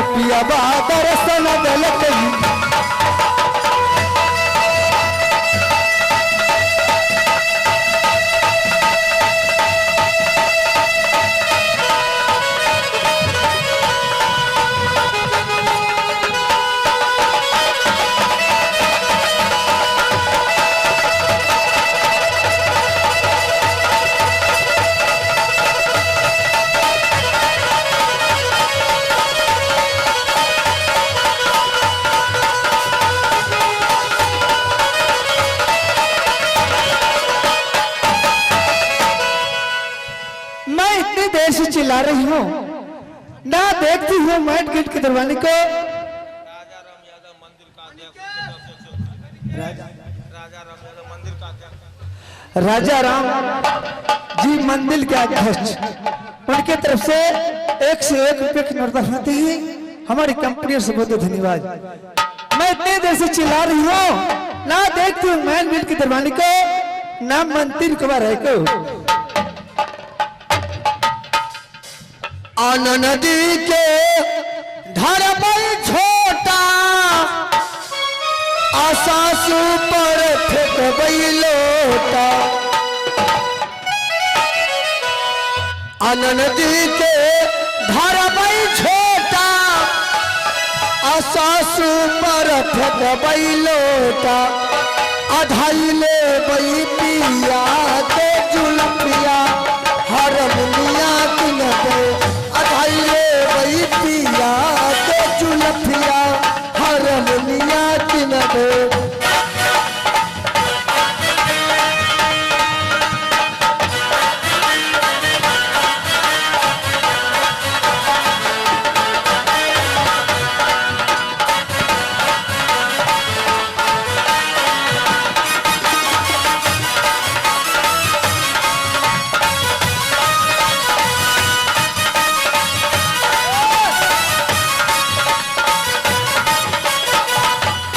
पियाबा दर्शन देलकै। चिल्ला रही हूँ ना, देखती हूँ मैट गेट के दरवाजे को। राजा राम जी मंदिर के अध्यक्ष, उनके तरफ से 101 रुपये की नोट आते हैं। हमारी कंपनी से बहुत धन्यवाद। मैं इतने देर से चिल्ला रही हूँ ना, देखती हूँ मैन गेट के दरवाजे को ना मंदिर को को। नदी के धरबई छोटा आसासु पर फेंकबई लोटा। नदी के धरबई छोटा आसासु पर फेंकबई लोटा। अधाई ले बई पिया के जुलपिया हरमुनिया किनबे। अधाई ले बई पिया के जुलपिया हरमुनिया किनबे।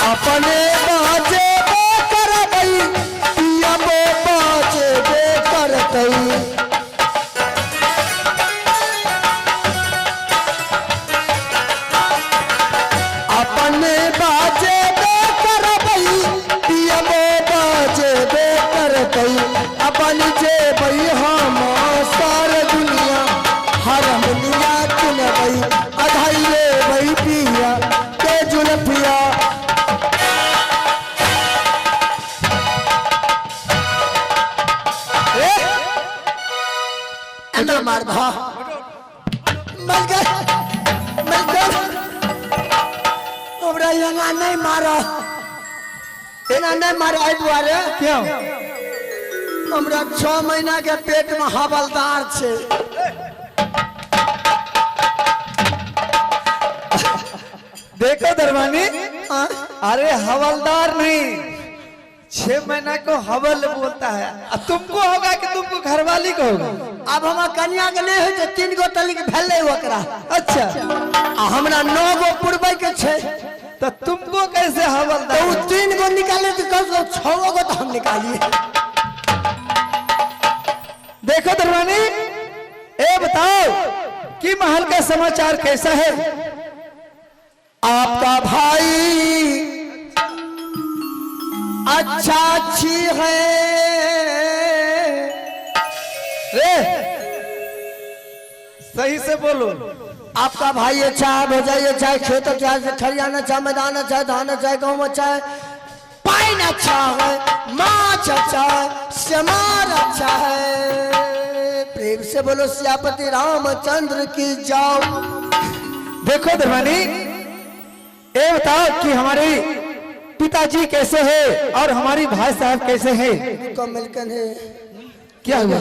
अपने बाजे बो करबई पिया बो बाजे बो करतई। अपने बाजे बो करबई पिया बो बाजे बो करतई। अपन जे बई हम सार दुनिया हरमुनिया किनबई। अधाई ले बई पिया के जुलफिया। मार भा मर गए मर गए। हमरा यहाँ नहीं मारा, एना नहीं मारा। एहि दुआरे क्यों? हमरा 6 महीना के पेट में हवलदार छे। देखो दरवानी, अरे हवलदार नहीं, 6 महीना को हवल बोलता है। अब तुमको होगा कि तुमको घरवाली को होगा? अब हम कन्या के नहीं हो 3 गो तलिक भेलै ओकरा। अच्छा, आ हमरा 9 गो पुरबै के छे। तो तुमको कैसे हवलदार? तो 3 गो निकाले तो कम से कम 6 गो तो हम निकालिए। देखो दरवानी, ए बताओ कि महल का समाचार कैसा है? आपका भाई अच्छा अच्छी है। रे सही से बोलो। आपका भाई अच्छा है, भौजाई अच्छा है, खेत अच्छा है, खरियाना अच्छा है, मैदान अच्छा है, धान अच्छा है, गेहूँ अच्छा है, पाइन अच्छा है, माछ अच्छा है, समार अच्छा है। प्रेम से बोलो सियापति रामचंद्र की जाओ। देखो दरवानी, ये बताओ कि हमारे पिताजी कैसे है और हमारी भाई साहब कैसे है? मिलकन है। क्या हुआ?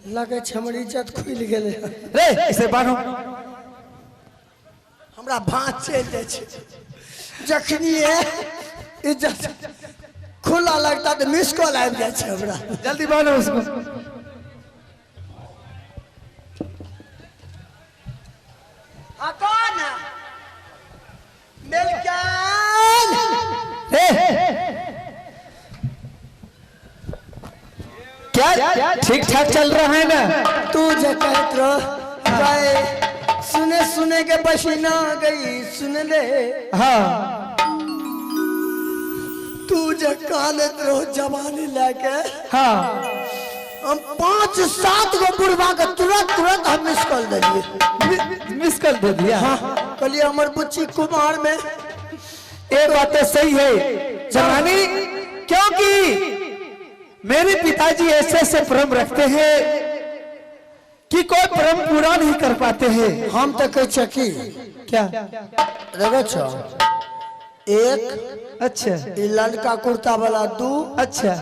लगे हमर इज्जत खुल गेलै। रे इसे बांधो। हमरा भाँज चलि जाइ छै जखनी इज्जत खुला लगता तो मिस कॉल आबि जाइ छै हमरा। जल्दी बांधो उसको। हाँ कौन है? मिलकन। क्या ठीक ठाक चल रहा है ना? तू जे कहत रह गए सुने सुने के पसीना गई सुन ले। हाँ तू जे कानत रहो जवानी लेके। हाँ हम 5-7 गो बुढ़वा के तुरंत तुरंत हम मिस कॉल दिए। मिस कॉल दे दिया। हाँ कहलिए हमर बुच्ची कुमार में। ये बात तो सही है जवानी, क्योंकि मेरे पिताजी ऐसे ऐसे भ्रम रखते हैं कि कोई भ्रम पूरा नहीं कर पाते हैं। हम तो कह की क्या देखो छो एक अच्छा ललका कुर्ता वाला 2 अच्छा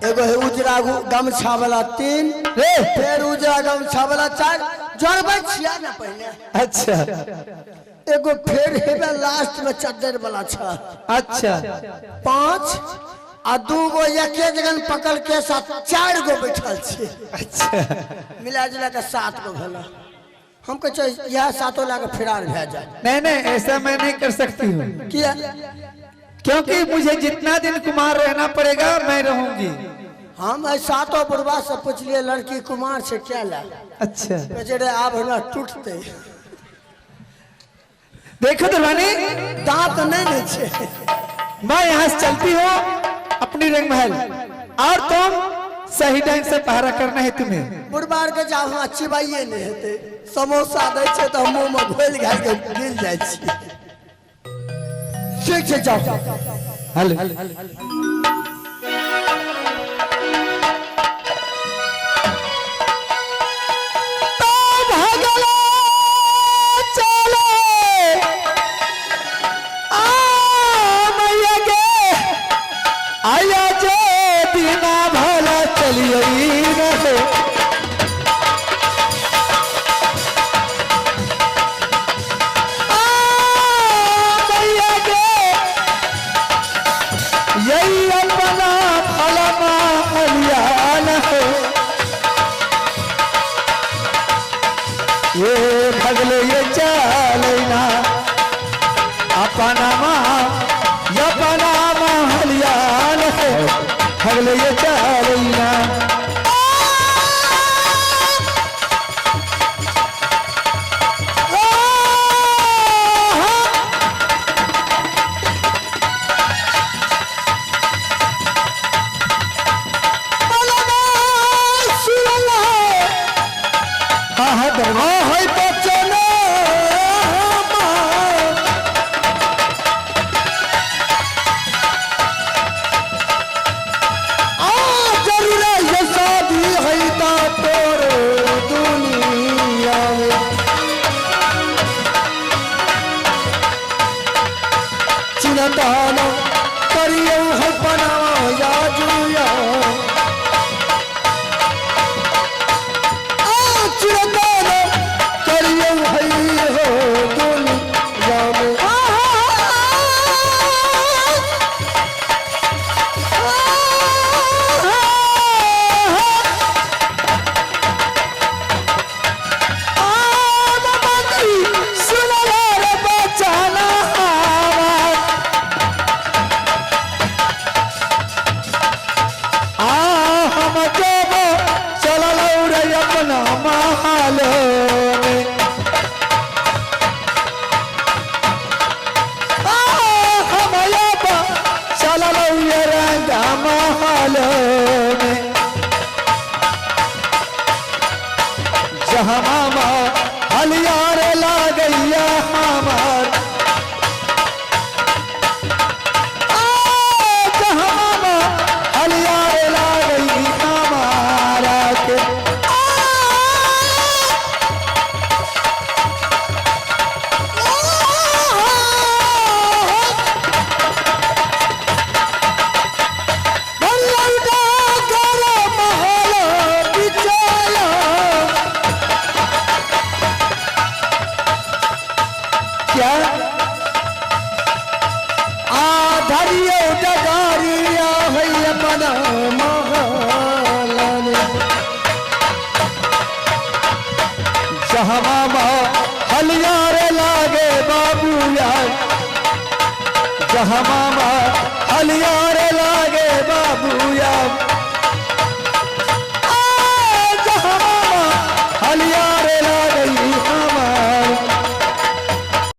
एगो है उजरा गमछा वाला 3 रे फिर उजरा गमछा वाला 4 जोड़बै छिया ना पहले। अच्छा एगो फिर हेबे लास्ट में चद्दर वाला 6 अच्छा 5 आ 2 गो एके जगह पकड़ के साथ 4 गो बैठल छी। अच्छा मिला जुला के 7 गो भेल। हम कहै यह 7 लाख फिरार भए जाए। नहीं नहीं ऐसा मैं नहीं कर सकती हूँ। किया? क्योंकि मुझे जितना दिन कुमार रहना पड़ेगा मैं रहूंगी। हम 7 बुढ़वा से पूछलिए लड़की कुमार से क्या ला। अच्छा बेचारे आब हमरा टूटते। देखो दरवानी दांत नहीं ने छे। मैं यहाँ से चलती हूँ अपनी रंग महल और तुम सही ढंग से पहरा करना है तुम्हें। बुढ़बार के जाओ हम चिबाइए नहीं हेतै, समोसा दै छै तऽ मुँह में घोलि घालि के गिल जाइ छी। ठीक छै जाओ। हेलो आया जो बिना भला चलिए रहे। आ के यही अपना भला मालिया है। ये भगले ये चलना अपना माँ अपना महलिया है। भगले ये चलना